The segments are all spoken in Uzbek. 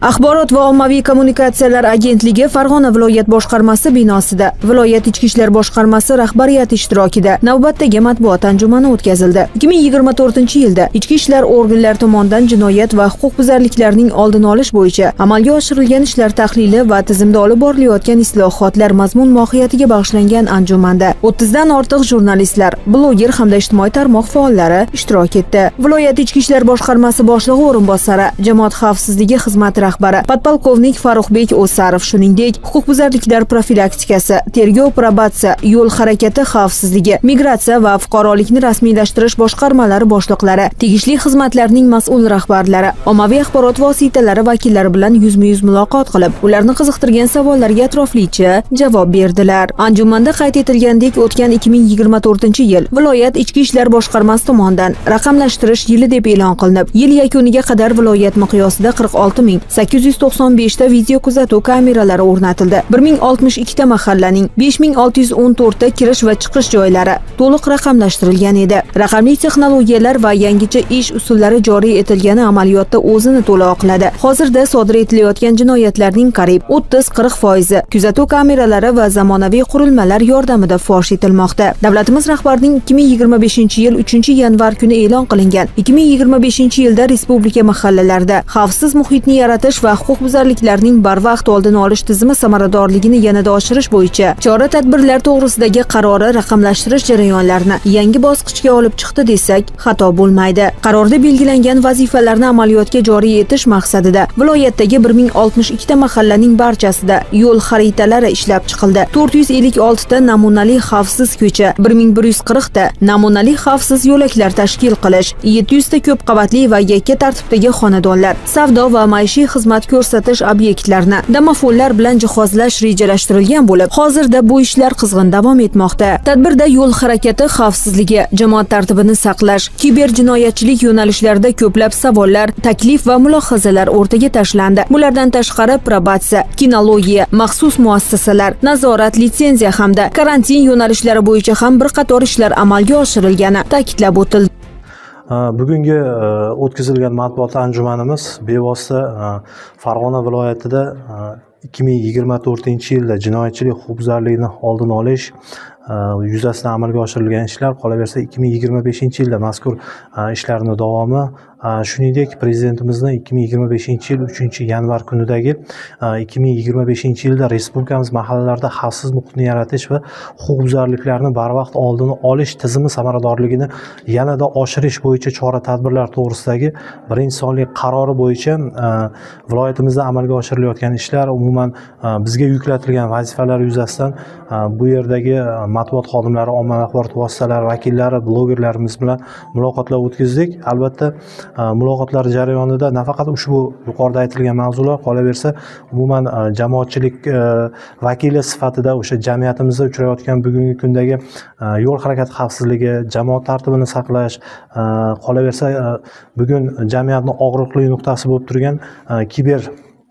Axborot va ommaviy kommunikatsiyalar agentligi Farg'ona viloyat boshqarmasi binosida viloyat ichki ishlar boshqarmasi rahbariyati ishtirokida navbatdagi matbuot anjumani o'tkazildi. 2024-yilda ichki ishlar organlari tomonidan jinoyat va huquqbuzarliklarning oldini olish bo'yicha amalga oshirilgan ishlar tahlili va tizimda olib borilayotgan islohotlar mazmun mohiyatiga bag'ishlangan anjumanda 30 dan ortiq jurnalistlar, bloger hamda ijtimoiy tarmoq faollari ishtirok etdi. Viloyat ichki ishlar boshqarmasi boshlig'i o'rinbosari, jamoat xavfsizligi xizmati rahbari podpolkovnik Farruxbek O'sarov, shuningdek, huquqbuzarliklar profilaktikasi, tergov, probatsiya, yo'l harakati xavfsizligi, migratsiya va fuqarolikni rasmiylashtirish boshqarmalari boshliqlari, tegishli xizmatlarning mas'ul rahbarlari, ommaviy axborot vositalari vakillari bilan yuzma-yuz muloqot qilib, ularni qiziqtirgan savollarga atroflicha javob berdilar. Anjumanda qayd etilgandek, o'tgan 2024-yil viloyat ichki ishlar boshqarmasi tomonidan raqamlashtirish yili deb e'lon qilinib, yil yakuniga qadar viloyat miqyosida 46 895 ta video kuzatuv kameralari o'rnatildi. 1062 ta mahallaning 5614 ta kirish va chiqish joylari to'liq raqamlashtirilgan edi. Raqamli texnologiyalar va yangicha ish usullari joriy etilgani amaliyotda o'zini to'la oqladi. Hozirda sodir etilayotgan jinoyatlarning qariyb 30-40% kuzatuv kameralari va zamonaviy qurilmalar yordamida fosh etilmoqda. Davlatimiz rahbarining 2025-yil 3-yanvar kuni e'lon qilingan 2025-yilda respublika mahallalarida xavfsiz muhitni yaratish va huquqbuzarliklarning barvaqt oldini olish tizimi samaradorligini yanada oshirish bo'yicha chora-tadbirlar to'g'risidagi qarori raqamlashtirish jarayonlarini yangi bosqichga olib chiqdi desak xato bo'lmaydi. Qarorda belgilangan vazifalarni amaliyotga joriy etish maqsadida viloyatdagi 1062 ta mahallaning barchasida yo'l xaritalari ishlab chiqildi. 456 ta namunali xavfsiz ko'cha, 1140 ta namunali xavfsiz yo'laklar tashkil qilish, 700 ta ko'p qavatli va yakka tartibdagi xonadonlar, savdo va maishiy xizmat ko'rsatish obyektlarini domofonlar bilan jihozlash rejalashtirilgan bo'lib, hozirda bu ishlar qizg'in davom etmoqda. Tadbirda yo'l harakati xavfsizligi, jamoat tartibini saqlash, kiber jinoyatchilik yo'nalishlarida ko'plab savollar, taklif va mulohazalar o'rtaga tashlandi. Bulardan tashqari probatsiya, kinologiya, maxsus muassasalar, nazorat, litsenziya hamda karantin yo'nalishlari bo'yicha ham bir qator ishlar amalga oshirilgani ta'kidlab o'tildi. Bugungi o'tkazilgan matbuot anjumanimiz bevosita Farg'ona viloyatida 2024-yilda jinoyatchilik huquqbuzarligini oldini olish yuzasidan amalga oshirilgan ishlar, qolaversa 2025-yilda mazkur ishlarning davomi, shuningdek Prezidentimizning 2025-yil 3-yanvar kunidagi 2025-yilda respublikamiz mahallalarida xavfsiz muhitni yaratish va huquqbuzarliklarni barvaqt oldini olish tizimi samaradorligini yanada oshirish bo'yicha chora-tadbirlar to'g'risidagi birinchi sonli qarori bo'yicha viloyatimizda amalga oshirilayotgan ishlar, umuman bizga yuklatilgan vazifalar yuzasidan bu yerdagi matbuot xodimlari, ommaviy axborot vositalari vakillari, blogerlarimiz bilan muloqotlar o'tkazdik. Albatta, muloqotlar jarayonida nafaqat ushbu yuqorida aytilgan mavzular, qolaversa umuman jamoatchilik vakili sifatida o'sha jamiyatimizda uchrayotgan bugungi kundagi yo'l harakati xavfsizligi, jamoat tartibini saqlash, qolaversa bugun jamiyatning og'riqli nuqtasi bo'lib turgan kiber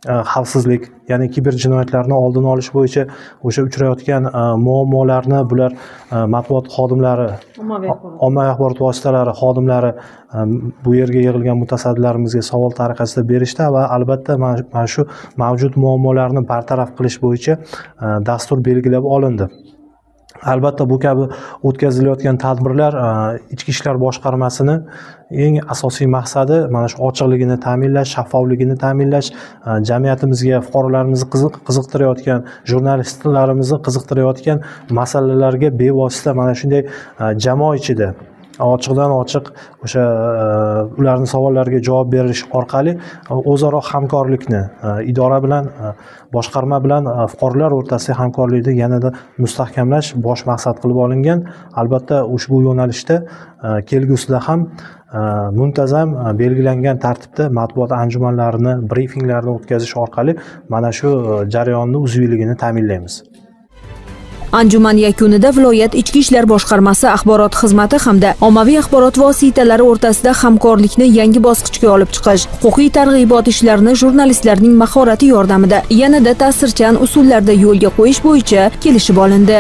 xavfsizlik, ya'ni kiber jinoyatlarni oldini olish bo'yicha o'sha uchrayotgan muammolarni bular matbuot xodimlari, ommaviy axborot vositalari xodimlari bu yerga yig'ilgan mutasaddilarimizga savol tariqasida berishdi va albatta mana shu mavjud muammolarni bartaraf qilish bo'yicha dastur belgilab olindi. Albatta bu kabi o'tkazilayotgan tadbirlar ichki ishlar boshqarmasini eng asosiy maqsadi mana shu ochiqligini ta'minlash, shaffofligini ta'minlash, jamiyatimizga, fuqarolarimizni qiziqtirayotgan, jurnalistlarimizni qiziqtirayotgan masalalarga bevosita mana shunday jamoa ichida ochiqdan ochiq o'sha ularning savollariga javob berish orqali o'zaro hamkorlikni idora bilan, boshqarma bilan fuqarolar o'rtasidagi hamkorlikni yanada mustahkamlash bosh maqsad qilib olingan. Albatta ushbu yo'nalishda kelgusida ham muntazam belgilangan tartibda matbuot anjumanlarini, brifinglarni o'tkazish orqali mana shu jarayonni uzviyligini ta'minlaymiz. Anjuman yakunida viloyat ichki ishlar boshqarmasi axborot xizmati hamda ommaviy axborot vositalari o'rtasida hamkorlikni yangi bosqichga olib chiqish, huquqiy targ'ibot ishlarini jurnalistlarning mahorati yordamida yanada ta'sirchan usullarda yo'lga qo'yish bo'yicha kelishib olindi.